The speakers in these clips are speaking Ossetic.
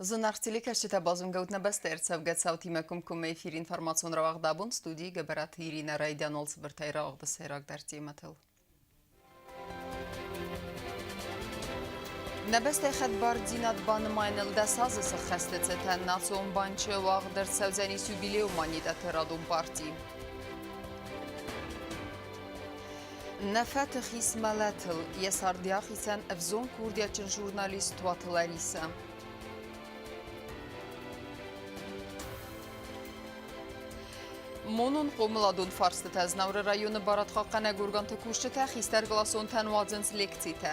Зынаргъ телекӕсджытӕ, базонгӕут нӕ бӕстӕ ӕрцӕугӕ цаутимӕ комкоммӕ эфир информацион рауагъд абон студийы Гӕбӕраты Иринӕ райдиан уалцыбыртӕй рауагъды сӕйрагдӕр темӕтыл. Нӕ бӕстӕйы хӕдбардзинад банымайыныл 10 азы сӕххӕсты цытӕн Национ банчы уагъд ӕрцӕудзӕнис юбилейон монетӕты радон парти. Нӕ фӕтых ис мӕлӕтыл, йӕ цард йӕхицӕн ӕвзонг курдиатджын журналист Туаты Ларисӕ. Монон хъомыладон фарстытӕ Знауыры районы барадхъахъхъӕнӕг органты кусджытӕ хистӕркъласонтӕн уадзынц лекцитӕ.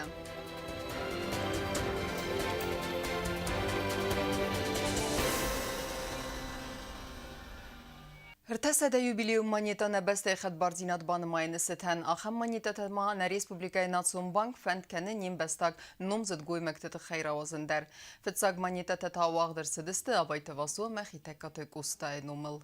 300 юбилейон монетӕ нӕ бӕстӕйы хӕдбардзинад банымайыны цытӕн. Ахӕм монетӕтӕ ма нӕ республикӕйы Национ банк фӕнд кӕны не мбӕстаг номдзыд гоймӕгты тыххӕй рауадзын дӕр. Фыццаг монетӕтӕ та уагъд ӕрцыдысты Абайты Васо ӕмӕ Хетӕгкаты Къостайы номыл.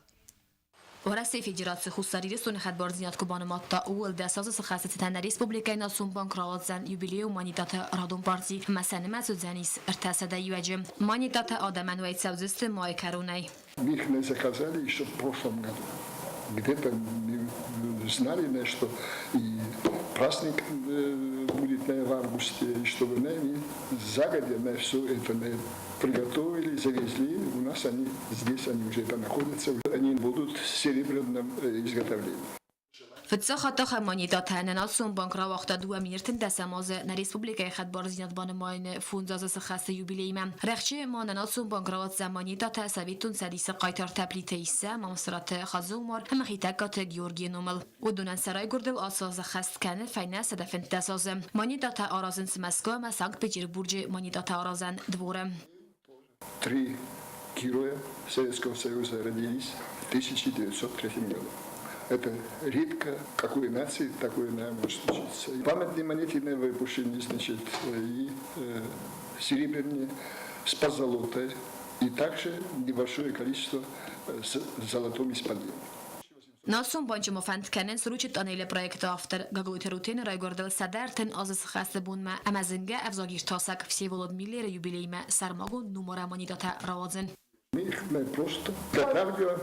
Уӕрӕсейы Федераци Хуссар Ирыстоны хӕдбардзинад куы банымадта, ууыл 10 азы цы хӕцыцытӕ нӕ республикӕйы Национ банк рауадздзӕн юбилейон монетӕты радон парти ӕмӕ сӕ нымӕц уыдзӕнис 300 иуӕджы. Монетӕтӕ адӕмӕн уӕй цӕудзысты майы кӕронӕй. Их мы заказали еще в прошлом году. Где-то мы знали, что и праздник будет в августе, и чтобы мы загодя мы все это мы приготовили, завезли. У нас они здесь, они уже это находятся. Они будут в серебряном изготовлении. Фыццаг хатт ахӕм монетӕтӕ нӕ Национ банк рауагъта 2013 азы нӕ республикӕйы хӕдбардзинад банымайыны 5 азы сыххӕсты юбилеймӕ. Рӕхджы ма нӕ Национ банк рауадздзӕн монетӕтӕ Советон Цӕдисы хъайтартӕ Плиты Иссӕ, Мамсыраты Хадзы-Умар ӕмӕ Хетӕгкаты Георгийы номыл. Уыдонӕн сӕ райгуырдыл ацы азы хӕст кӕны фӕйнӕ 115 азы. Монетӕтӕ аразынц Мӕскуы ӕмӕ Санкт-Петербурджы монетӕтӕаразӕн дворы. Три героя Советского Союза родились в 1903 году. Это редко какой нации такое, наверное, может случиться. Памятные монеты выпущены, значит, и серебряные, с позолотой, и также небольшое количество с золотым исполнением. Национ банчы ма фӕнд кӕнынц Ручъы тъанелы проекты автор Гаглойты Рутены райгуырдыл 130 азы сыхӕсты бонмӕ ӕмӕ зынгӕ ӕвзагиртасӕг Всеволод Миллеры юбилеймӕ сӕрмагонд номарӕн монетӕтӕ рауадзын. Их мы просто додавливаем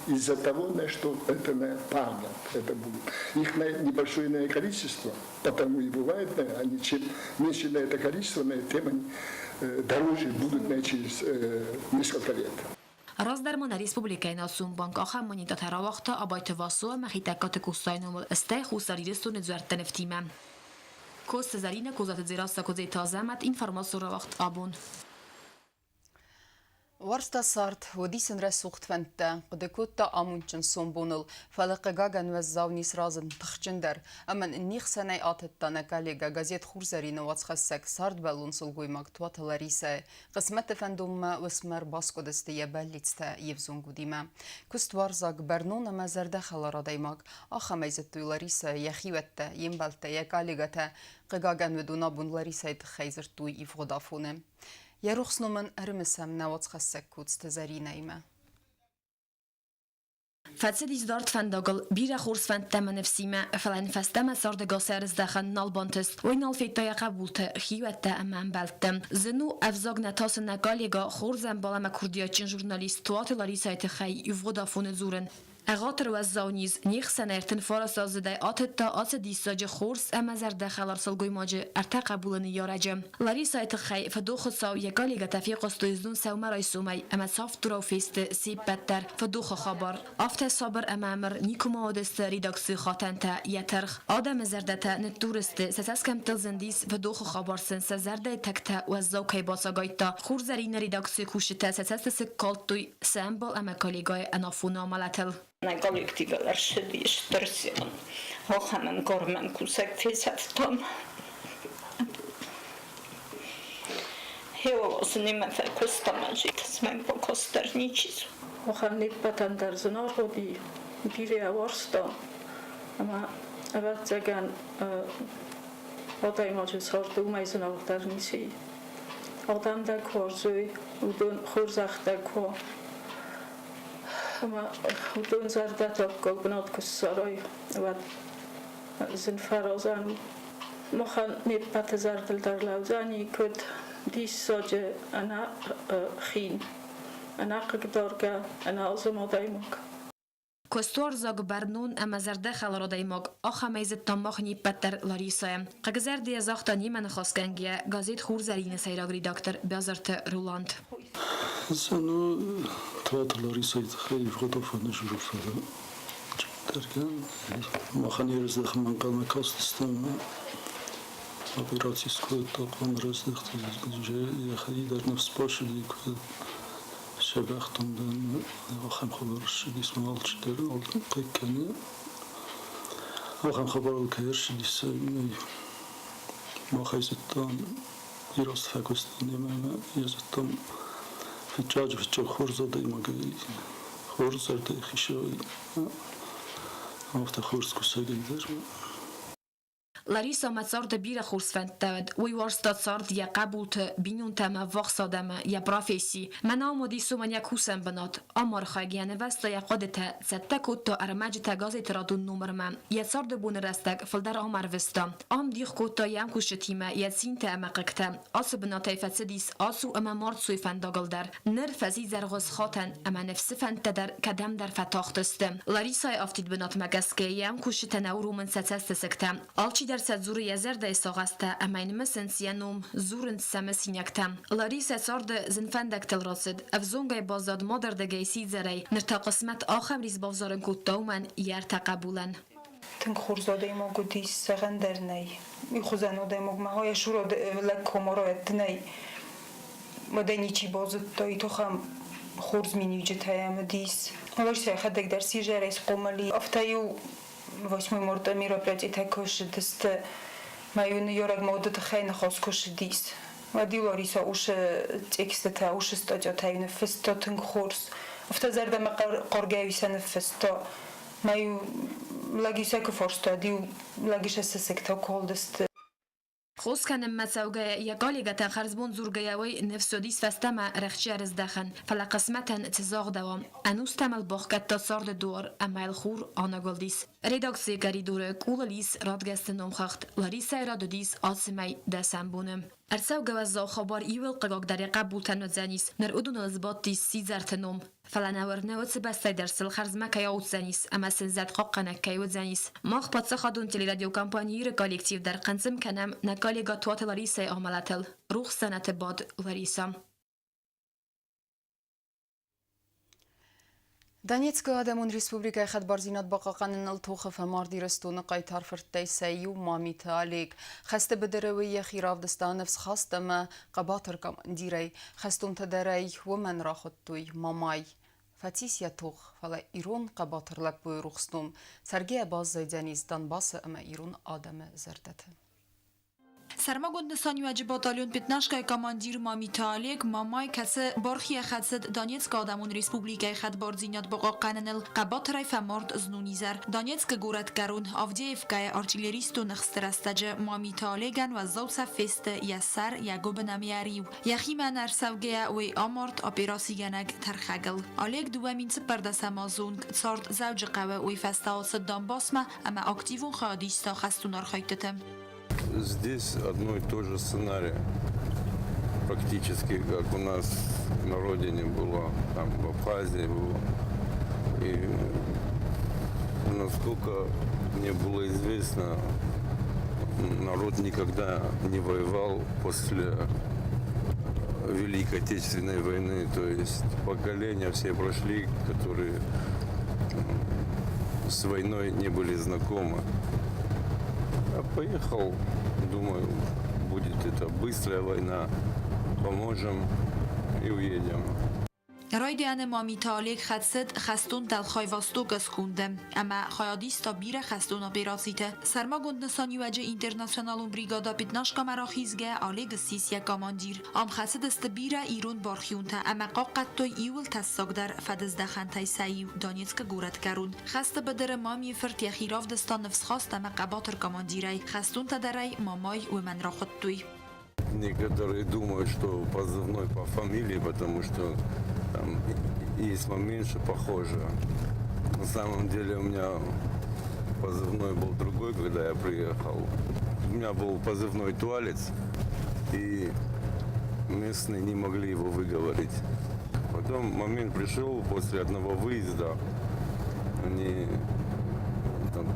из-за того, что это на память это будет. Их на небольшое количество, потому и бывает, они чем меньше на это количество, тем они дороже будут через несколько лет. Раздӕр ма нӕ республикӕйы Национ банк ахӕм монетӕтӕ рауагъта Абайты Васо ӕмӕ Хетӕгкаты Къостайы номыл, стӕй Хуссар Ирыстоны дзуӕртты нывтимӕ. Коцты Зӕринӕ, Козаты Дзерассӕ, Куыдзеты Азӕмӕт, информацион рауагъд абон. Уарзта цард, уыдис ын рӕсугъд фӕндтӕ, хъуыды кодта амондджын сомбоныл, фӕлӕ хъыгагӕн уӕззау низ разынд тыхджындӕр, ӕмӕ не хсӕнӕй атыдта нӕ коллегӕ, газет Хурзӕрин-ы уацхӕссӕг, цардбӕллон сылгоймаг Туаты Ларисӕйы. Хъысмӕты фӕндонмӕ уысмӕ ӕрбаскъуыдысты йӕ бӕллицтӕ йе взонг удимӕ. Куыстуарзаг, бӕрнон ӕмӕ зӕрдӕхӕлар адӕймаг. Ахӕмӕй зыдтой Ларисӕ йӕ хиуӕттӕ, йе мбӕлттӕ, йӕ коллегӕтӕ. Хъыгагӕн, уыдон абон Ларисӕйы тыххӕй дзырдтой ивгъуыд афоны. Йӕ рухс номӕн ӕрымысӕм нӕ уацхӕссӕг Коцты Зӕринӕимӕ. Фӕцыдис дард фӕндагыл, бирӕ хорз фӕндтӕ ӕмӕ ныфсимӕ, фӕлӕ йын фӕстӕмӕ цардӕгас ӕрыздӕхӕн нал бантыст. Уый нал федта йӕ хъӕбулты, хиуӕттӕ ӕмӕ ӕмбӕлтты. Зын у, ӕвзаг нӕ тасы нӕ коллегӕ, хорз ӕмбал ӕмӕ курдиатджын журналист Туаты Ларисӕйы тыххӕй ивгъуыд афоны дзурын. Ӕгъатыр уӕззау низ не хсӕн 39 аздзыдӕй атыдта ацы диссаджы хорз ӕмӕ зӕрдӕхӕлар сылгоймаджы ӕртӕ хъӕбулы ныййарӕджы. Ларисӕйы тыххӕй фыдохы цау йӕ коллегӕтӕ фехъуыстой знон сӕумӕрайсомӕй ӕмӕ цавддурау фесты се ппӕт дӕр фыдохы хабар. Афтӕ сабыр ӕмӕ ӕмыр никуыма уыдысты редакцийы хатӕнтӕ, йӕ тӕрх. Адӕмы зӕрдӕтӕ ныддур сты, сӕ цӕсгӕмттыл зындис фыдохы хабар сын сӕ зӕрдӕйы тӕгтӕ уӕззау кӕй бацагайдта. Хурзӕрины редакцийы кусджытӕ сӕ цӕстысыг калдтой сӕ ӕмбал ӕмӕ коллегӕйы ӕнафоны амӕлӕтыл. Нӕ коллективыл ӕрцыди стыр зиан. Ахӕм ӕмгормӕн кусӕг фесӕфтам. Хеуылосы фӕкуыстам, мӕ ничи. Ахӕм не ппӕтӕн дӕр зынаргъ уыди, бирӕ уарзта ӕмӕ, ӕвӕццӕгӕн, адӕймаджы царды уымӕй зынаргъдӕр ницы и. Адӕм дӕ куы уарзой, уыдон хорзӕх дӕ куы уа ӕмӕ уыдон зӕрдӕты аккаг бынат куы ссарой, уӕд зын фӕразӕн у. Махӕн не ппӕты зӕрдыл дӕр лӕудзӕни, куыд. Диссаджы ӕнӕхин, ӕнӕхъыгдаргӕ, ӕнӕазым адӕймаг. Куыстуарзаг, бӕрнон ӕмӕ зӕрдӕхӕлар адӕймаг, ахӕмӕй зыдтам мах не ппӕт дӕр Ларисӕйы. Хъыгзӕрдӕйӕ загъта немӕ ныхасгӕнгӕйӕ газет Хурзӕрин-ы сӕйраг редактор Бязырты Роланд. Зын у Туаты Ларисӕйы тыххӕй ивгъуыд афоны журфӕлы чидӕргӕн. Махӕн ӕрыздӕхынмӕ ӕнхъӕлмӕ кастыстӕм. Операци скодта, хъуамӕ раздӕхти, йӕхи дӕр ныфс бацыди, куы сӕ бӕхдон дӕн, ахӕм хабар ссыдис мӕ алчидӕр хъыг кӕны. Ахӕм хабарыл кӕй ӕрцыдис, махӕй зыдтам, Ирӕзт фӕкуыстон ӕмӕ йӕ зыдтам фыццаджы фыццаг хорз адӕймагӕй, хорз зӕрдӕйы хицауӕй, афтӕ хорз кусӕгӕй дӕр. Ларисӕ ма царды бирӕ хорз фӕндтӕ уыд. Уый уарзта цард, йӕ хъӕбулты, бинонтӕ ӕмӕ ӕввахс адӕмы, йӕ професси. Мӕнӕ ам уыдис уымӕн йӕ кусӕн бынат. Ам архайгӕ йӕ нывӕзта йӕ хъуыдытӕ, цӕттӕ кодта ӕрмӕджытӕ газеты радон номырмӕ. Йӕ царды боны рӕстӕг фылдӕр ам ӕрвыста. Ам дих кодта йӕ ӕмкусджытимӕ йӕ цинтӕ ӕмӕ хъыгтӕ. Ацы бынатӕй фӕцыдис ацу ӕмӕ ма рцуйы фӕндагыл дӕр. Ныр фӕци зӕргъуыз хатӕн ӕмӕ ныфсы фӕндтӕ дӕр кӕдӕмдӕр фӕтахтысты. Ларисӕйы афтид бынатмӕ гӕсгӕ йӕм кусджытӕ нӕ уромынц сӕ цӕстысыгтӕ. Алчидӕр сӕ дзуры йӕ зӕрдӕйы сагъӕстӕ ӕмӕ йын мысынц йӕ ном, дзурынц сӕ мысинӕгтӕ. Ларисӕ царды зын фӕндӕгтыл рацыд, ӕвзонгӕй баззад мадӕрдыгӕй сидзӕрӕй, ныр та хъысмӕт ахӕм рис бавзарын кодта уымӕн йӕ ӕртӕ хъӕбулӕн. Тынг хорз адӕймаг уыдис, зӕгъӕн дӕр нӕй. Уый хуызӕн адӕймаг ма йӕ сур лӕг коморойӕ нӕй. Уӕдӕй ничи базыдта, и тухӕм хорз миниуджытӕ йӕм уыдис. Ларисӕ йӕхӕдӕг дӕр сидзӕрӕй схъомыл и. Афтӕ-иу 8 марта мероприятитӕ куы ссыдысты, мӕ-иу ныййарӕг мады тыххӕй ныхас куы ссыдис, уӕд-иу Ларисӕ усы текстытӕ, усы статьятӕ-иу ныффыста тынг хорз. Афтӕ зӕрдӕмӕ хъаргӕ-иу сӕ ныффыста. Мӕ-иу лӕг-иу сӕ куы фарста, уӕд-иу лӕг сӕ цӕссыгтӕ калдысты. Хос кӕнынмӕ цӕугӕйӕ йӕ коллегӕтӕн хӕрзбон дзургӕйӕ уый ныфс уыдис фӕстӕмӕ рӕхджы ӕрыздӕхын, фӕлӕ хъысмӕтӕн цы загъдӕуа, ӕнустӕм ыл бахгӕдта царды дуар ӕмӕ йыл хур аныгуылдис. Редакцийы коридоры къулыл ис радгӕсты номхыгъд, Ларисӕйы рад уыдис ацы мӕй дӕсӕм боны. Ӕрцӕугӕ уӕззау хабар иууыл хъыгагдӕр йӕ хъӕбултӕн уыдзӕнис, ныр уыдоныл сбадтис сидзӕрты ном. Фӕлӕ нӕ уырны, уыцы бӕстӕй дӕр сыл хӕрзмӕ кӕй ауддзӕнис ӕмӕ сын зӕд хъахъхъӕнӕг кӕй уыдзӕнис. Мах паддзахадон телерадиокомпани Иры коллектив дӕр хъынцъым кӕнӕм нӕ коллегӕ Туаты Ларисӕйы амӕлӕтыл. Рухс дзӕнӕты бад, Лариса. Донецкы Адӕмон Республикӕйы хӕдбардзинад бахъахъхъӕныныл тохы фӕмард Ирыстоны хъайтар фырттӕй сӕ иу Мамиты Олег. Хӕсты быдыры уый йӕхи равдыста ныфсхаст ӕмӕ хъӕбатыр командирӕй. Хӕстонтӕ дӕр ӕй уымӕн рахуыдтой Мамай. Фӕцис йӕ тох, фӕлӕ ирон хъӕбатыр лӕппуйы рухс ном цӕргӕйӕ баззайдзӕнис Донбассы ӕмӕ ирон адӕмы зӕрдӕты. Сӕрмагонд нысаниуӕджы батальон Пятнашкайы командир Мамиты Олег Мамай, кӕцы бархийӕ хӕцыд Донецкы Адӕмон Республикӕйы хӕдбардзинад бахъахъхъӕныныл, хъӕбатырӕй фӕмард знон изӕр. Донецкы горӕтгӕрон Авдеевкӕйы артиллеристон ӕхсты рӕстӕджы Мамиты Олегӕн уӕззау цӕф фесты йӕ сӕр, йӕ гуыбын ӕмӕ йӕ риу. Йӕхимӕ нӕ ӕрцӕугӕйӕ уый амард операцигӕнӕг тӕрхӕгыл. Олег 2014 азы онг цард Дзӕуджыхъӕуы, уый фӕстӕ ацыд Донбассмӕ ӕмӕ активон хайад иста хӕстон архӕйдтыты. Здесь одно и то же сценарий. Практически, как у нас на родине было, там в Абхазии было. И насколько мне было известно, народ никогда не воевал после Великой Отечественной войны. То есть поколения все прошли, которые с войной не были знакомы. Я поехал, думаю, будет это быстрая война, поможем и уедем. Райдианы Мамиты Олег хӕцыд хӕстон дӕлхай Восток-ы сконды ӕмӕ хайад иста бирӕ хӕстон операциты. Сӕрмагонд нысаниуӕджы интернационалон бригада Пятнашкамӕ рахизгӕ Олег ссис йӕ командир. Ам хӕцыдысты бирӕ ирон бархионтӕ ӕмӕ хъахъхъӕдтой иууыл тӕссагдӕр фӕдыздӕхӕнтӕй сӕ иу Донецкы горӕтгӕрон. Хӕсты быдыры Мамийы фырт йӕхи равдыста ныфсхаст ӕмӕ хъӕбатыр командирӕй, хӕстонтӕ дӕр ӕй Мамай уымӕн рахуыдтой. Некоторые думают, что позывной по фамилии, потому что там есть момент, что похоже. На самом деле у меня позывной был другой, когда я приехал. У меня был позывной «Туалец», и Местные не могли его выговорить. Потом момент пришел после одного выезда. Они там,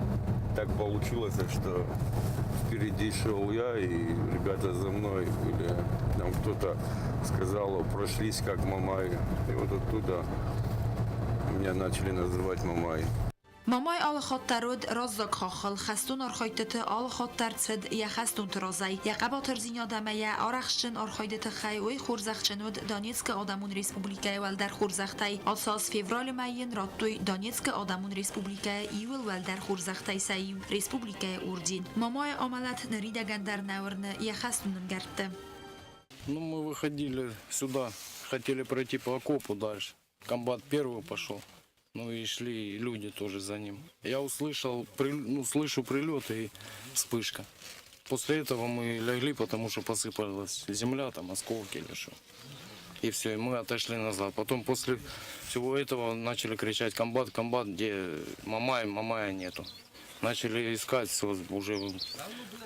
так получилось, что впереди шел я, и ребята за мной. Или там кто-то сказал, прошлись как Мамай. И вот оттуда меня начали называть Мамай. Мамай алы хатт дӕр уыд раззаг хаххыл, хӕстон архайдтыты алы хатт дӕр цыд йӕ хӕстонты разӕй. Йӕ хъӕбатырдзинад ӕмӕ йӕ арӕхстджын архайды тыххӕй уый хорзӕхджын уыд Донецкы Адӕмон Республикӕйы уӕлдӕр хорзӕхтӕй. Ацы аз февралы мӕй йын радтой Донецкы Адӕмон Республикӕйы иууыл уӕлдӕр хорзӕхтӕй сӕ иу, республикӕйы орден. Мамайы амӕлӕт ныридӕгӕн дӕр нӕ уырны йӕ хӕстон ӕмгӕртты. Ну, мы выходили сюда, хотели пройти по окопу дальше. Комбат первый пошел. Ну и шли люди тоже за ним. Я услышал, ну, слышу прилет и вспышка. После этого мы легли, потому что посыпалась земля, там осколки или что. И все, и мы отошли назад. Потом после всего этого начали кричать: «Комбат, комбат, где Мамай, Мамая нету». Начали искать, всё, уже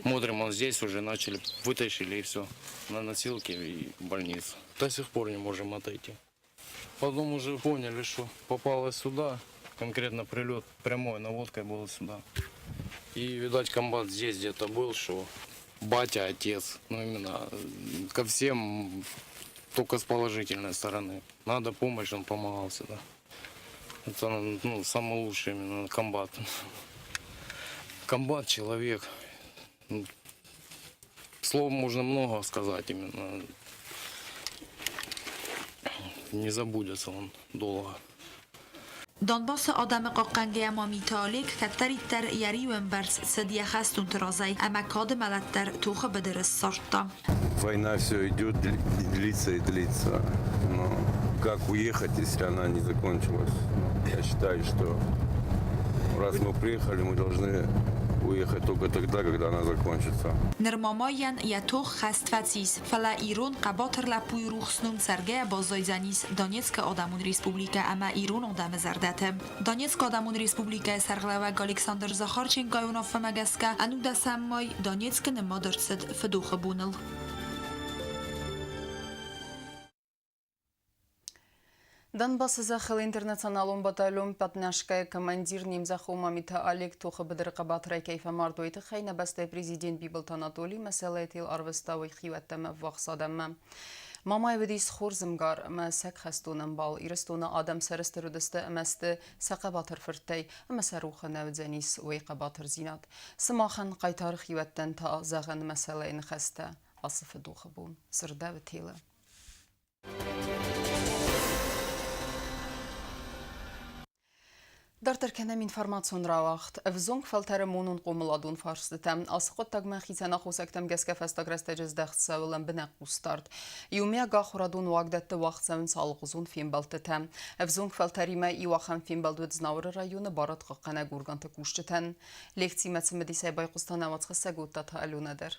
смотрим, он здесь уже начали, вытащили и все. На носилки и в больницу. До сих пор не можем отойти. Потом уже поняли, что попало сюда, конкретно прилет прямой наводкой был сюда. И, видать, комбат здесь где-то был, что батя, отец, ну именно ко всем только с положительной стороны. Надо помощь, он помогал всегда. Это, ну, самый лучший именно комбат. Комбат, человек. Ну, слов можно много сказать именно. Не забудется он долго. Донбассы адӕмы хъахъхъӕнгӕйӕ Мамиты Олег кӕддӕриддӕр йӕ риуы ӕмбӕрц цыд йӕ хӕстонты разӕй ӕмӕ кады мӕлӕт дӕр тохы быдыры ссардта. Война все идет, длится и длится. Но как уехать, если она не закончилась? Ну, я считаю, что раз мы приехали, мы должны уехать только тогда, когда она закончится. Ныр Мамайӕн йӕ тох хӕст фӕцис, фӕлӕ ирон хъӕбатыр лӕппуйы рухс ном цӕргӕйӕ баззайдзӕнис Донецкы Адӕмон Республикӕ ӕмӕ ирон адӕмы зӕрдӕты. Донецкы Адӕмон Республикӕйы сӕргълӕууӕг Александр Захарченкойы уынаффӕмӕ гӕсгӕ ӕнудӕсӕм май Донецкы нымад ӕрцыд фыдохы боныл. Донбассы зӕххыл интернационалон батальон Пятнашкайы командир Немзӕххон Мамиты Олег тохы быдыры хъӕбатырӕй кӕй фӕмард, уый тыххӕй нӕ бӕстӕйы президент Бибылты Анатолий мӕсӕллӕйтыл арвыста уый хиуӕттӕм ӕввахс адӕммӕ. Мамай уыдис хорз ӕмгар ӕмӕ сӕг хӕстон ӕмбал. Ирыстоны адӕм сӕрыстыр уыдысты ӕмӕ сты сӕ хъӕбатыр фырттӕй, ӕмӕ сӕ рухы нӕ уыдзӕнис уый хъӕбатырдзинад. Сымахӕн, хъайтары хиуӕттӕн та зӕгъӕн мӕсӕллӕйы ныхӕстӕ ацы фыдохы бон, дзырдӕуы телы. Дарддӕр кӕнӕм информацион рауагъд. Ӕвзонг фӕлтӕры монон хъомыладон фарстытӕ. Ацы хъуыддагмӕ хицӕн аххосӕгтӕм гӕсгӕ фӕстаг рӕстӕджы здӕхт цӕуы лӕмбынӕг хъусдард. Иумиаг ахуырадон уагдӕтты уагъд цӕуынц алыгъуызон фембӕлдтытӕ. Ӕвзонг фӕлтӕримӕ иу ахӕм фембӕлд уыд Знауыры районы барадхъахъхъӕнӕг органты кусджытӕн. Лекцимӕ цымыдисӕй байхъуыста нӕ уацхӕссӕг Оттаты Аленӕ дӕр.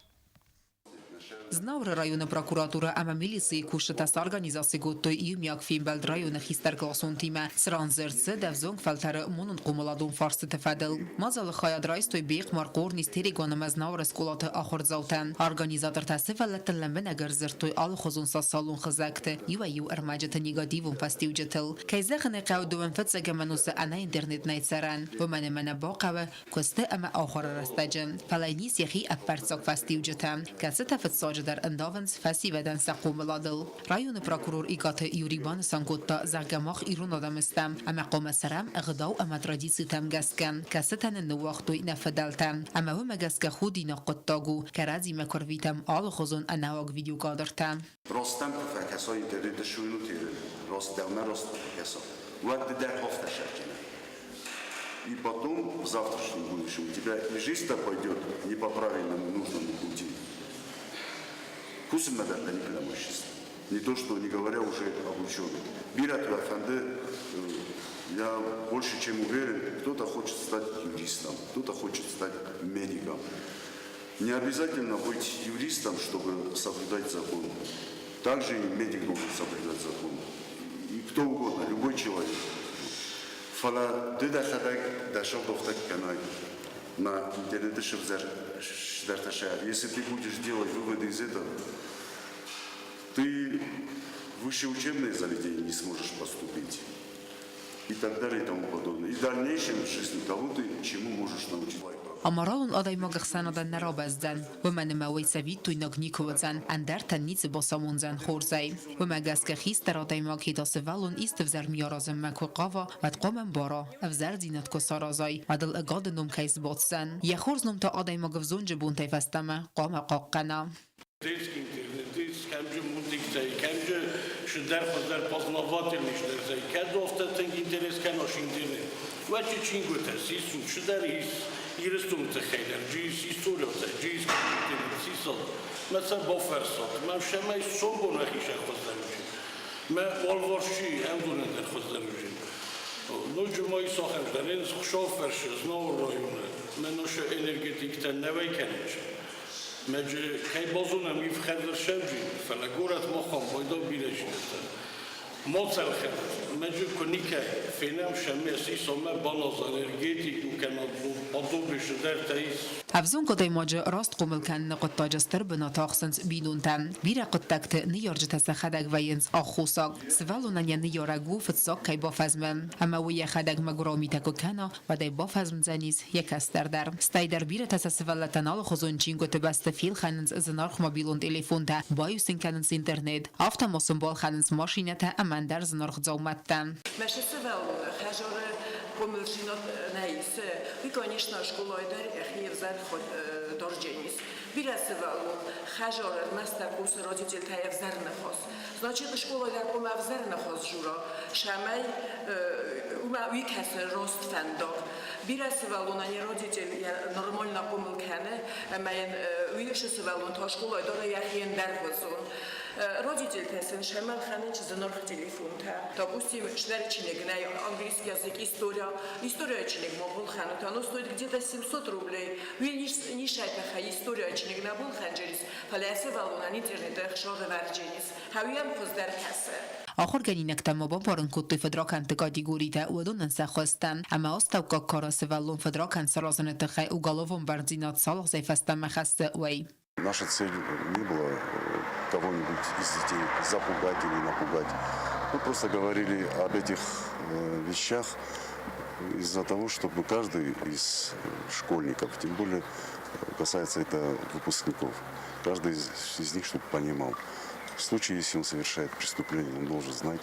Знауыры районы прокуратурӕ ӕмӕ милицийы кусджытӕ сорганизаци кодтой иумиаг фембӕлд районы хистӕркъласонтимӕ, цыран дзырд цыд ӕвзонг фӕлтӕры монон-хъомыладон фарстыты фӕдыл. Мадзалы хайад райстой Бехъмар, Хъорнис, Терегуан ӕмӕ Знауыры скъолаты ахуырдзаутӕ. Организатортӕ сывӕллӕттӕн лӕмбынӕг ӕрдзырдтой алыхуызон социалон хызӕгты иуӕй-иу ӕрмӕджыты негативон фӕстиуджытыл. Кӕй зӕгъын ӕй хъӕуы, дыууӕ фыццӕгӕм ӕнусы ӕнӕ интернет нӕй цӕрӕн, уымӕн ӕмӕ нӕ бахъӕуы куысты ӕмӕ ахуыры рӕстӕджы, фӕлӕ йын ис йӕхи ӕппӕрццаг фӕстиуджытӕ, кӕцытӕ фыццаджыдӕр ӕндавынц фӕсивӕдӕн сӕ хъомыладыл. Районы прокурор Икъаты Юрий банысан кодта, зӕгъгӕ, мах ирон адӕм стӕм ӕмӕ хъуамӕ цӕрӕм ӕгъдау ӕмӕ традицитӕм гӕсгӕ, кӕцытӕ нын ныууагътой нӕ фыдӕлтӕ. Ӕмӕ уымӕ гӕсгӕ худинаг хъуыддаг у, кӕрӕдзимӕ куы рвитӕм алыхуызон ӕнӕуаг видеокадртӕ. Ростӕм куы фӕкӕса интернеты суйнутиры, раст дӕумӕ раст куы фӕкӕса, уӕд ды дӕр афтӕ сӕркӕнай. И потом в завтрашнем будущем у тебя и жизнь-то пойдет не по правильному нужному пути. Кусынмӕ дӕр дӕ никуыдӕм ӕссыст. Не то, что не говоря уже об учебе. Бирӕты фӕнды, я больше чем уверен, кто-то хочет стать юристом, кто-то хочет стать медиком. Не обязательно быть юристом, чтобы соблюдать закон. Также и медик должен соблюдать закон. И кто угодно, любой человек. Фӕлӕ ды дӕхӕдӕг дӕ сыгъдофтӕг кӕнай на интернеты сывзӕр Если ты будешь делать выводы из этого, Ты в высшее учебное заведение не сможешь поступить и так далее и тому подобное. И в дальнейшем в жизни того ты чему можешь научить. Аморалон адӕймаг ӕхсӕнадӕн нӕ рабӕздзӕн, уымӕн ӕмӕ уый цӕвиттойнаг никуы уыдзӕн, ӕндӕртӕн ницы бацамондзӕн хорзӕй. Уымӕ гӕсгӕ хистӕр адӕймаг йе та сывӕллон исты ӕвзӕр ми аразынмӕ куы хъава, уӕд хъуамӕ ӕмбара, ӕвзӕрдзинад куы саразай, уӕд ыл ӕгады ном кӕй сбаддзӕн. Йӕ хорз ном та адӕймаг ӕвзонджы бонтӕй фӕстӕмӕ хъуамӕ хъахъхъӕна. Детский интернет, кӕмджы мультиктӕй, кӕмджы шыдӕр хуыздӕр познавательный шдӕртӕй, кӕд афтӕ тынг интерес кӕнос интернет, уӕд чи чингуытӕ сисут, шыдӕр ис Ирыстоны тыххӕй дӕр, джи ис историотӕ, джи ис компьютеры, сисат, мӕ сӕ бафӕрсат, мӕ сӕмӕй сомбон ӕхисӕг хуыздӕр уыджын, мӕ алварс чи ӕндонӕн дӕр хуыздӕр уыджын. Ноджы ма ис ахӕм дӕр, Хуыцау фӕрсы, Знауыр районы, мӕ наша энергетиктӕ нӕ уӕй кӕнынц. Мӕджы кӕй базонӕм ивхӕрдӕр сӕвджи, фӕлӕ горӕт махӕн пайда бирӕ зинӕдтӕ. Ма цӕлхӕ, мӕджы куы никӕй фенӕм сӕмӕ сисамӕ баназ энергетик у кӕнӕ подобие цыдӕртӕ ис. Ӕвзонг адӕймаджы раст хъомыл кӕныны хъуыддаджы стыр бынат ахсынц бинонтӕ. Бирӕ хъуыддӕгты ныййарджытӕ сӕхӕдӕг вӕййынц аххосаг. Сывӕллонӕн йӕ ныййарӕг у фыццаг кӕй бафӕзмы. Ӕмӕ уый йӕхӕдӕг мӕгуырау митӕ куы кӕна, уӕд ӕй бафӕзмдзӕнис йӕ кӕстӕр дӕр. Стӕй дӕр бирӕтӕ сӕ сывӕллӕттӕн алыхуызон чингуыты бӕсты фелхӕнынц зынаргъ мобилон телефонтӕ, баиу сын кӕнынц интернет, афтӕ ма сын балхӕнынц машинӕтӕ ӕмӕ ӕндӕр зынаргъ дзаумӕттӕ. Мӕ сывӕллоны хӕдзары хъомылдзинад нӕ исы. Уый, конечно, скъолайы дӕр йӕхи ӕвзӕр дордженис. Бирӕ сывӕллон хӕдзары ӕрмӕстдӕр хъусы родительтӕй ӕвзӕр ныхас. Значит, скъолайы дӕр хъуамӕ ӕвзӕр ныхас дзура, цӕмӕй уымӕ уый кӕсы раст фӕндаг. Бирӕ сывӕллонӕн йӕ родитель йӕ нормально хъомыл кӕны, ӕмӕ йын уый сывӕллон та скъолайы дӕр йӕхи ӕндӕргъуызон. Родительтӕ сын сӕмӕ лхӕнынц зынаргъ телефонтӕ. Допустим, снӕр чиныг нӕй английский язык, история. История чиныг ма балхӕнут, оно стоит где-то 700 рублей. Уый нисайтӕ история чиныг нӕ балхӕнджерис, фӕлӕ сывӕллонӕн интернеты ӕхсӕвӕрдженис. Хӕуйӕн хуыздӕр кӕсы. Ахуыргӕнинӕгтӕ ма бамбарын кодтой фыдракӕндты категоритӕ, уыдонӕн сӕ хуызтӕ ӕмӕ астӕуккаг кары сывӕллон фыдракӕнд саразыны тыххӕй уголовон бӕрндзинад цалгъзӕй фӕстӕмӕ хӕссы, уый. Наша цель не была кого-нибудь из детей запугать или напугать. Мы просто говорили об этих вещах из-за того, чтобы каждый из школьников, тем более касается это выпускников, каждый из них, чтобы понимал, в случае, если он совершает преступление, он должен знать,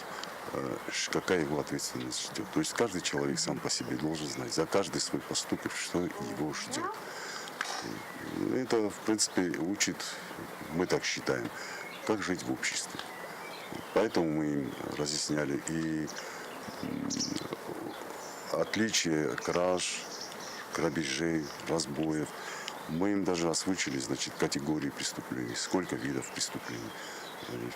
какая его ответственность ждет. То есть каждый человек сам по себе должен знать за каждый свой поступок, что его ждет. Это, в принципе, учит, мы так считаем, как жить в обществе. Поэтому мы им разъясняли и отличие краж, грабежей, разбоев. Мы им даже озвучили, значит, категории преступлений, сколько видов преступлений.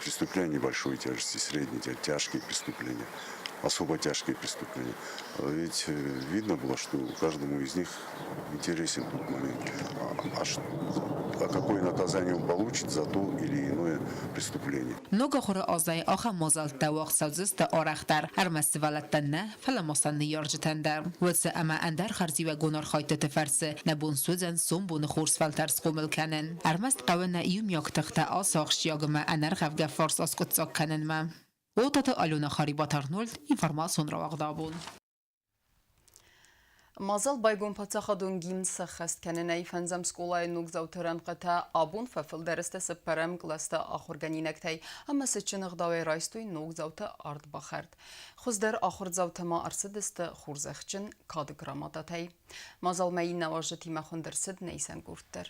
Преступления небольшой тяжести, средней, тяжкие преступления, особо тяжкие преступления. Ведь видно было, что каждому из них интересен тот момент, а какое наказание он получит за то или иное преступление. Ног ахуыры азӕй ахӕм мадзӕлттӕ уагъд цӕудзысты арӕхдӕр, ӕрмӕст сывӕллӕттӕн нӕ, фӕлӕ ма сӕ ныййарджытӕн дӕр. Уыцы ӕмӕ ӕндӕр хӕрзиуӕгон архайдтыты фӕрцы нӕ бон суыдзӕн сомбоны хорз фӕлтӕр схъомыл кӕнын. Ӕрмӕст хъӕуы нӕ иумиаг тыхтӕ ацы ахсджиаг ӕмӕ ӕнӕргъӕвгӕ фарс аскъуыддзаг кӕнынмӕ. Отаты Алена Харибат Арнольд, информацион рауагъд абон. Мадзал байгом паддзахадон гимн сӕххӕст кӕнынӕй фӕндзӕм скъолайы ногдзауты рӕнхъытӕ абон фӕфылдӕр сты цыппӕрӕм кълӕсты ахуыргӕнинӕгтӕй ӕмӕ цытджын ӕгъдауӕй райстой ногдзауты ардбахӕрд. Хуыздӕр ахуырдзаутӕ ма ӕрцыдысты хорзӕхджын кады грамотатӕй. Мадзалмӕ иннӕ уазджытимӕ хуынд ӕрцыд нӕ исӕн къорд дӕр.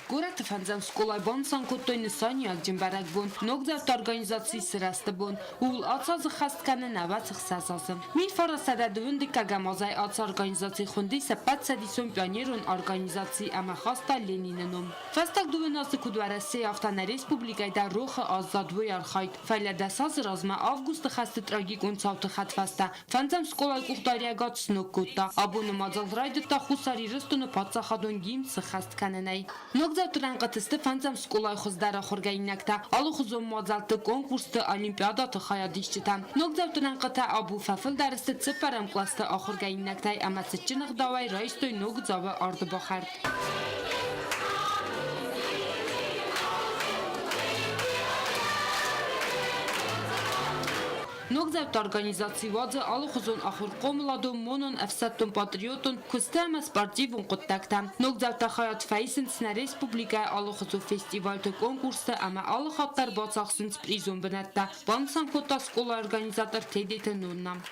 Горӕты фӕндзӕм скъолайы банысан кодтой нысаниуӕгджын бӕрӕгбон, ногдзауты организацийы сырӕзты бон. Ууыл ацы азы хӕст кӕны нӕуӕдз ӕхсӕз азы. 1920 дыккӕгӕм азӕй ацы организаци хуынди Ӕппӕтцӕдисон пионерон организаци ӕмӕ хаста Ленины ном. Фӕстаг дыууын азы куыд Уӕрӕсейы, афтӕ нӕ республикӕйы дӕр рохы аззад уый архайд. Фӕлӕ дӕс азы размӕ августы хӕсты трагикон цауты хӕдфӕстӕ Фӕндзӕм скъолайы къухдариӕгад сног кодта. Абоны мадзал райдыдта Хуссар Ирыстоны паддзахадон гимн сыххӕст кӕнынӕй. Ногдзауты рӕнхъыты сты фӕндзӕм скъолайы хуыздӕр ахуыргӕнинӕгтӕ, алыхуызон мадзӕлтты, конкурсты, олимпиадӕты хайадисджытӕ. Ногдзауты рӕнхъытӕ абон фӕфылдӕр сты цыппӕрӕм кълӕсты ахуыргӕнинӕгтӕй ӕмӕ цытджын ӕгъдауӕй райстой ногдзауы ардбахӕрд. Ногдзауты организаци уадзы алыхуызон ахуыр-хъомыладон, монон, ӕфсӕддон-патриотон куысты ӕмӕ спортивон хъуыддӕгтӕ. Ногдзаутӕ хайад фӕисынц нӕ республикӕйы алыхуызон фестивальты, конкурсты ӕмӕ алы хатт дӕр бацахсынц призон бынӕттӕ, банысан кодта скъолайы организатор Тедеты Нонна.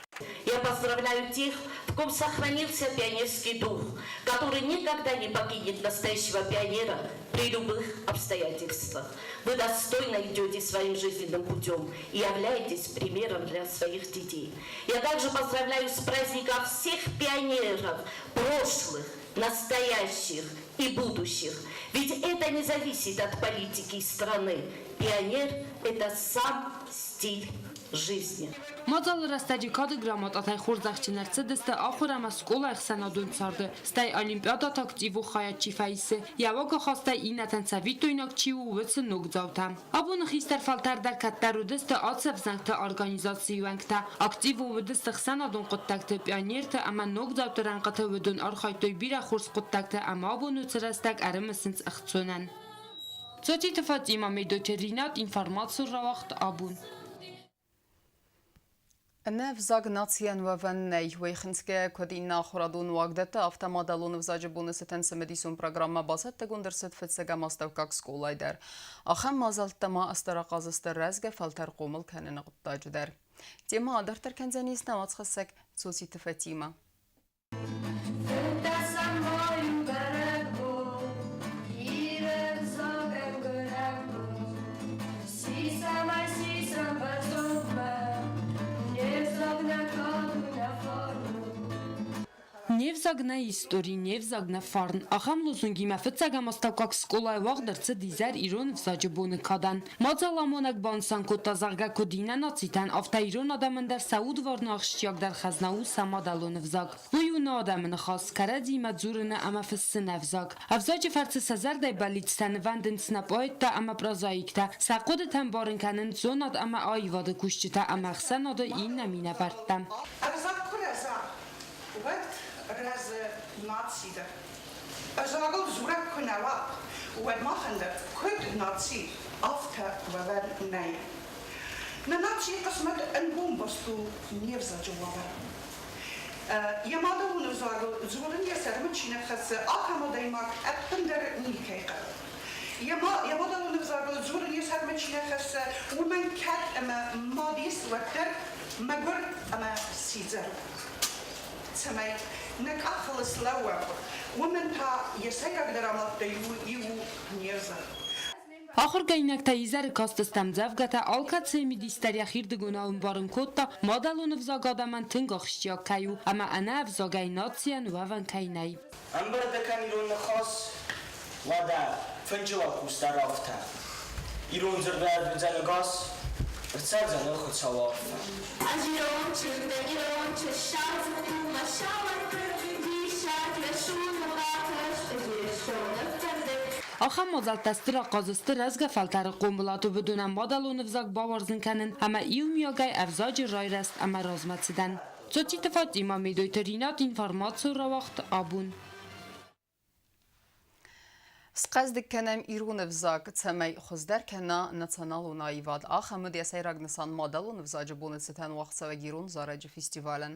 Я поздравляю тех, в ком сохранился пионерский дух, который никогда не покинет настоящего пионера при любых обстоятельствах. Вы достойно идете своим жизненным путем и являетесь примером для своих детей. Я также поздравляю с праздником всех пионеров, прошлых, настоящих и будущих. Ведь это не зависит от политики страны. Пионер – это сам стиль жизни. Мадзалы рӕстӕджы кады грамотатӕй хорзӕхджын ӕрцыдысты ахуыр ӕмӕ скъолайы ӕхсӕнадон царды, стӕй олимпиадӕты активон хайад чи фӕисы, йӕ уагахастӕй иннӕтӕн цӕвиттойнаг чи у, уыцы ногдзаутӕ. Абоны хистӕр фӕлтӕр дӕр кӕддӕр уыдысты ацы ӕвзӕнгты организацийы уӕнгтӕ, активон уыдысты ӕхсӕнадон хъуыддӕгты, пионерты ӕмӕ ногдзауты рӕнхъыты уыдон архайдтой бирӕ хорз хъуыддӕгты ӕмӕ абон уыцы рӕстӕг ӕрымысынц ӕхцонӕн. Цоциты Фатима, Медоты Ринат, информацион рауагъд абон. Ӕнӕ ӕвзаг нацийӕн уӕвӕн нӕй. Уый хынцгӕйӕ, куыд иннӕ ахуырадон уагдӕтты, афтӕ мадӕлон ӕвзаджы боны цытӕн цымыдисон программӕ бацӕттӕгонд ӕрцыд фыццӕгӕм астӕуккаг скъолайы дӕр. Ахӕм мадзӕлттӕ ма ӕстӕрахъаз сты рӕзгӕ фӕлтӕр хъомыл кӕныны хъуыддаджы дӕр. Темӕ адарддӕр кӕндзӕнис нӕ уацхӕссӕг Цоциты Фатимӕ. Не взаг нӕ истори, не взаг нӕ фарн. Ахӕм лозунгимӕ фыццӕгӕм астӕуккаг скъолайы уагъд ӕрцыд изӕр ирон ӕвзаджы боны кадӕн. Мадзаламонӕг банысан кодта, зӕгъгӕ, куыд иннӕ нацитӕн, афтӕ ирон адӕмӕн дӕр сӕ удварны ахсджиагдӕр хӕзна у сӕ мадӕлон ӕвзаг. Уый у нӕ адӕмы ныхас, кӕрӕдзиимӕ дзурыны ӕмӕ фыссыны ӕвзаг. Ӕвзаджы фӕрцы сӕ зӕрдӕйы бӕллицтӕ нывӕндынц нӕ поэттӕ ӕмӕ прозаиктӕ, сӕ хъуыдытӕ ӕмбарын кӕнынц зонад ӕмӕ аивады кусджытӕ ӕмӕ ӕхсӕнады иннӕ минӕвӕрттӕ. Ӕвзаг куы рӕза, уӕд рӕзы наци дӕр. Ӕвзагыл дзурӕг куы нӕ уа, уӕд махӕн дӕр куыд наци, афтӕ уӕвӕн нӕй. Нӕ нацийы хъысмӕт ӕнгом баст у не взаджы уавӕр. Йӕ мадӕлон ӕвзагыл дзурын йӕ сӕрмӕ чи нӕ хӕссы, ахӕм адӕймаг ӕппындӕр никӕй хъӕуы. Йӕ мадӕлон ӕвзагыл дзурын йӕ сӕрмӕ чи нӕ хӕссы, уымӕн кӕд ӕмӕ мад ис, уӕддӕр мӕгуыр ӕмӕ сидзӕр у. Цӕмӕй нӕ къахыл слӕууӕм, уымӕн та йӕ сӕйрагдӕр амӕлттӕй иу у не взаг. Ахуыргӕнинӕгтӕ изӕры кастысты ӕмдзӕвгӕтӕ, алкӕцыйы мидис дӕр йӕхирдыгонау ӕмбарын кодта, мадӕлон ӕвзаг адӕмӕн тынг ахсджиаг кӕй у ӕмӕ ӕнӕ ӕвзагӕй нацийӕн уӕвӕн кӕй нӕй. Ӕмбырды кӕм ирон ныхас, уӕдӕ фынджылӕг хъусдар афтӕ. Ирон дзырдуат уыдзӕн ӕгас, ӕрцӕудзӕн ыл Хуыцауы арфӕ. Ӕз ирон чызг дӕн, ирон чызг, саудзыд у мӕ сауӕрдты, диссаг рӕсугъд бакаст, Ирыстоны фӕрдыг. Ахӕм мадзӕлттӕ стыр ахъаз сты рӕзгӕ фӕлтӕры хъомылады уыдонӕн мадӕлон ӕвзаг бауарзын кӕнын ӕмӕ иумиагӕй ӕвзаджы райрӕзт ӕмӕ размӕцыдӕн. Цоциты Фатимӕ, Медойты Ринат, информацион рауагъд абон. Схъӕздыг кӕнӕм ирон ӕвзаг, цӕмӕй хуыздӕр кӕна националон аивад. Ахӕм уыд йӕ сӕйраг нысан мадӕлон ӕвзаджы боны цытӕн уагъдцӕуӕг ирон зарӕджы фестивалӕн.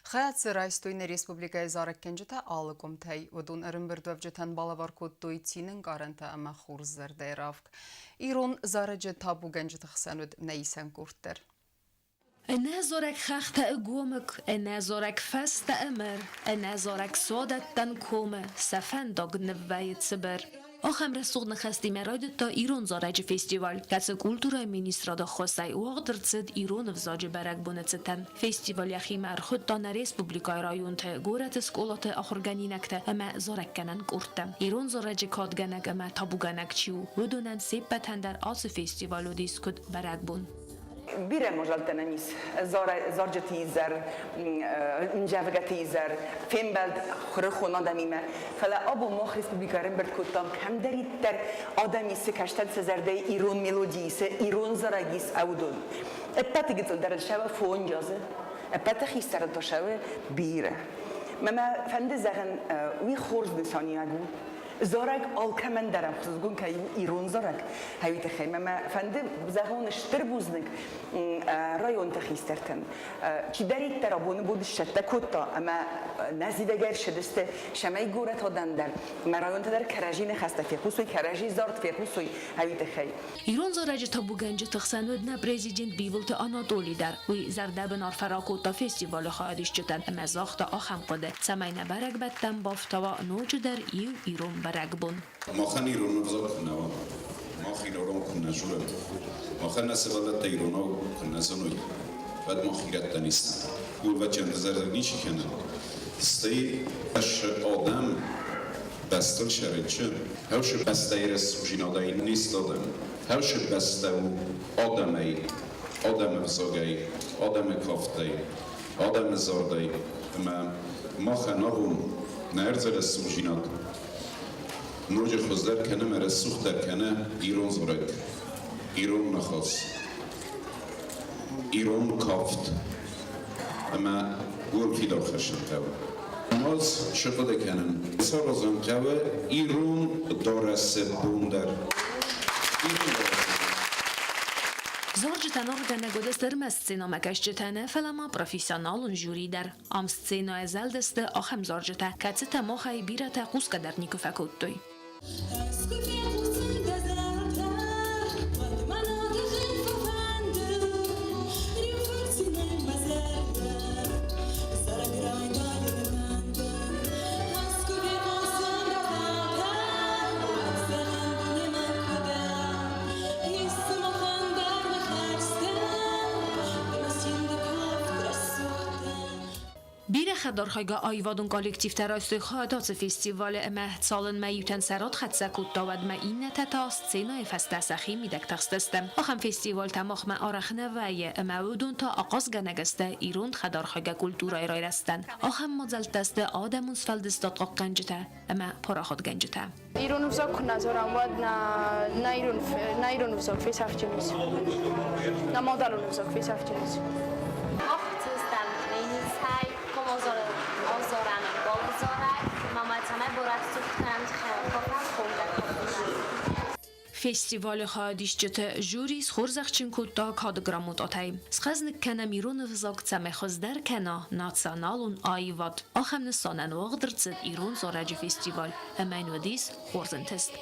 Хайад дзы райстой нӕ республикӕйы зарӕггӕнджытӕ алы къуымтӕй. Уыдон ӕрӕмбырдуӕвджытӕн балӕвар кодтой цины ӕнкъарӕнтӕ ӕмӕ хорз зӕрдӕйы равг. Ирон зарӕджы табугӕнджыты хсӕн уыд нӕ исӕн къорд дӕр. Ӕнӕзорӕг хӕхтӕ ӕгомыг, ӕнӕзорӕг фӕзтӕ ӕмыр, ӕнӕзорӕг суадӕттӕн комы сӕ фӕндаг ныввӕййы цыбыр. Ахӕм рӕсугъд ныхӕстимӕ райдыдта ирон зарӕджы фестиваль, кӕцы культурӕйы министрады ӕххуысӕй уагъд ӕрцыд ирон ӕвзаджы бӕрӕгбоны цытӕн. Фестиваль йӕхимӕ ӕрхуыдта нӕ республикӕйы районты, горӕты скъолаты ахуыргӕнинӕгтӕ ӕмӕ зарӕггӕнӕн къордтӕ. Ирон зарӕджы кадгӕнӕг ӕмӕ табугӕнӕг чи у, уыдонӕн се ппӕтӕн дӕр ацы фестиваль уыдис куыд бӕрӕгбон. Бирӕ мадзӕлттӕ нӕм ис. Зарджыты изӕр, ӕмдзӕвгӕты изӕр, фембӕлд куырыхон адӕмимӕ. Фӕлӕ абон мах республикӕ ӕрӕмбырд кодтам кӕмдӕриддӕр адӕм исы, кӕстӕр сӕ зӕрдӕйы ирон мелоди исы, ирон зарӕг ис, уыдон. Ӕппӕты гыццылдӕр сӕ фондз азы, ӕппӕты хистӕрыл та сӕ бирӕ. Мӕ мӕ фӕнды зӕгъын, уый хорз нысаниуӕг у. Зарӕг алкӕмӕн дӕр ӕхсызгон кӕй у ирон зарӕг, уый тыххӕй мӕ фӕнды зӕгъон стыр бузныг районты хистӕртӕн. Чидӕриддӕр абоны бон сцӕттӕ кодта ӕмӕ нӕ зивӕгӕй ӕрцыдысты, цӕмӕй горӕт адӕм дӕр ӕмӕ районты дӕр кӕрӕдзи ныхӕстӕ фехъусой, кӕрӕдзи зард фехъусой, уый тыххӕй. Ирон зарӕджы табугӕнджыты хсӕн уыд нӕ президент Бибылты Анатоли дӕр. Уый зӕрдӕбын арфӕ ракодта фестивалы хайадисджытӕн ӕмӕ загъта ахӕм хъуыды, цӕмӕй нӕ бӕрӕгбӕттӕм бафтауа ноджыдӕр иу ирон бӕрӕгбон. Махӕн ирон ӕвзаг куы нӕ уа, мах ирон куы нӕ дзурӕм, махӕн нӕ сывӕллӕттӕ иронау куы нӕ зоной, уӕд мах ирӕттӕ не стӕм. Урвӕджы зӕрдӕ ничи кӕны. Стӕй ӕз адӕм бӕстыл сӕрӕнчы, Хӕусы бӕстӕйы рӕсугъдзинадӕй не стадӕм. Хӕусы бӕстӕ у адӕмӕй, адӕмы взагӕй, адӕмы кафтӕй, адӕмы зардӕй ӕмӕ махӕн абон нӕ ӕрдзы рӕсугъдзинад ноджы хуыздӕр кӕны ӕмӕ рӕсугъддӕр кӕны ирон зарӕг, ирон ныхас, ирон кафт ӕмӕ уым фидар хӕссын хъӕуы. Ӕз цы хъуыды кӕнын, саразын хъӕуы ирон дарӕсы бон дӕр. Зарджытӕн аргъгӕнӕг уыдысты ӕрмӕст сценӕмӕкӕсджытӕ нӕ, фӕлӕ ма профессионалон жюри дӕр. Ам сценӕйы зӕлдысты ахӕм зарджытӕ, кӕцытӕ махӕй бирӕтӕ хъусгӕ дӕр никуы фӕкодтой. Бирӕ хӕдархайгӕ аивадон коллективтӕ райстой хайад ацы фестивалы ӕмӕ цалынмӕ иутӕн сӕ рад хӕццӕ кодта, уӕдмӕ иннӕтӕ та сценӕйы фӕстӕ сӕхи мидӕг тыхстысты. Ахӕм фестивалтӕ махмӕ арӕх нӕ вӕййы ӕмӕ уыдон та ахъазгӕнӕг сты ирон хӕдархайгӕ культурӕйы райрӕзтӕн. Ахӕм мадзӕлттӕ сты адӕмон сфӕлдыстад хъахъхъӕнджытӕ ӕмӕ парахатгӕнджытӕ. Ирон ӕвзаг куы нӕ дзурӕм, уӕд нӕ ирон ӕвзаг фесӕфджын ис. Нӕ мадӕлон ӕвзаг фесӕфджын ис. Мах цыстӕм Ленинцӕй, Комозорӕмӕ Болзорӕй, Мамацамӕ Борӕсугъдтӕн Хохӕн Фестивалы хайадисджыты жюри схорзӕхджын кодта кады грамотатӕй. Схъӕзныг кӕнӕм ирон ӕвзаг, цӕмӕй хуыздӕр кӕна националон аивад. Ахӕм нысанӕн уагъд ӕрцыд ирон зарӕджы фестиваль ӕмӕ йын уыдис хорз ӕнтыст.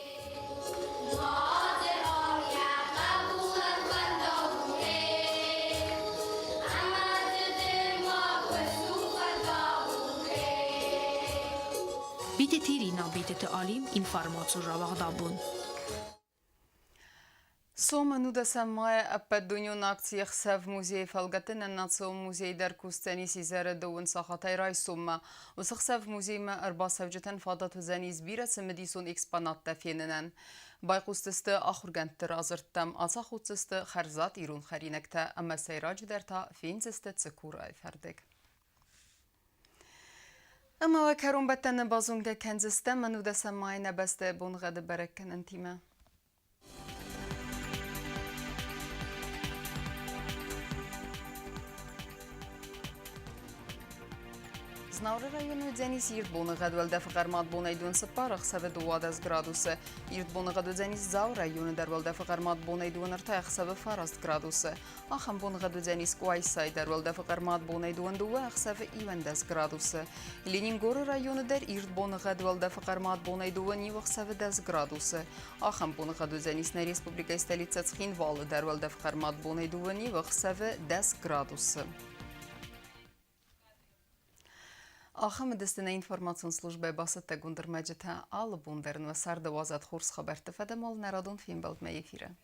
Битеты Ирина, Битеты Алим, информацион рауагъд абон. Сом ӕнудӕсӕм майы ӕппӕтдунеон акци «Ӕхсӕв музейы» фӕлгӕты нӕ национ музей дӕр кусдзӕнис изӕры дыууын сахатӕй райсоммӕ. Уыцы хсӕв музеймӕ ӕрбацӕуджытӕн фадат уыдзӕнис бирӕ цымыдисон экспонаттӕ фенынӕн. Байхъусдзысты ахуыргӕндты радзырдтӕм, ацахуддзысты хӕрзад ирон хӕринӕгтӕ ӕмӕ сӕйраджыдӕр та фендзысты цыкурайы фӕрдыг. Ӕмӕ уӕ кӕронбӕттӕны базонгӕ кӕндзыстӕм ӕнудӕсӕм майы нӕ бӕстӕйы боныгъӕды бӕрӕггӕнӕнтимӕ. Знауыры районы уыдзӕнис ирд боныгъӕд уӕлдӕфы хъӕрмад бонӕй дон цыппар, ӕхсӕвы 12 градусы. Ирд боныгъӕд уыдзӕнис Дзауы районы дӕр уӕлдӕфы хъӕрмад бонӕй дон ӕртӕ, ӕхсӕвы фараст градусы. Ахӕм боныгъӕд уыдзӕнис Къуайсайы дӕр уӕлдӕфы хъӕрмад бонӕй дон дыууӕ, ӕхсӕвы 11 градусы. Ленингоры районы дӕр ирд боныгъӕд уӕлдӕфы хъӕрмад бонӕй дыууӕ иу ӕхсӕвы 10 градусы. Ахӕм боныгъӕд уыдзӕнис нӕ республикӕйы столицӕ Цхинвалы дӕр уӕлдӕф хъӕрмад бонӕй дыууӕ иу ӕхсӕвы 10 градусы. Ахӕм уыдысты нӕ информацион службӕйы бацӕттӕгонд ӕрмӕджытӕ. Алы бон дӕр нӕ царды уадзӕд хорз хабӕртты фӕдӕмол нӕ радон фембӕлдмӕ эфиры.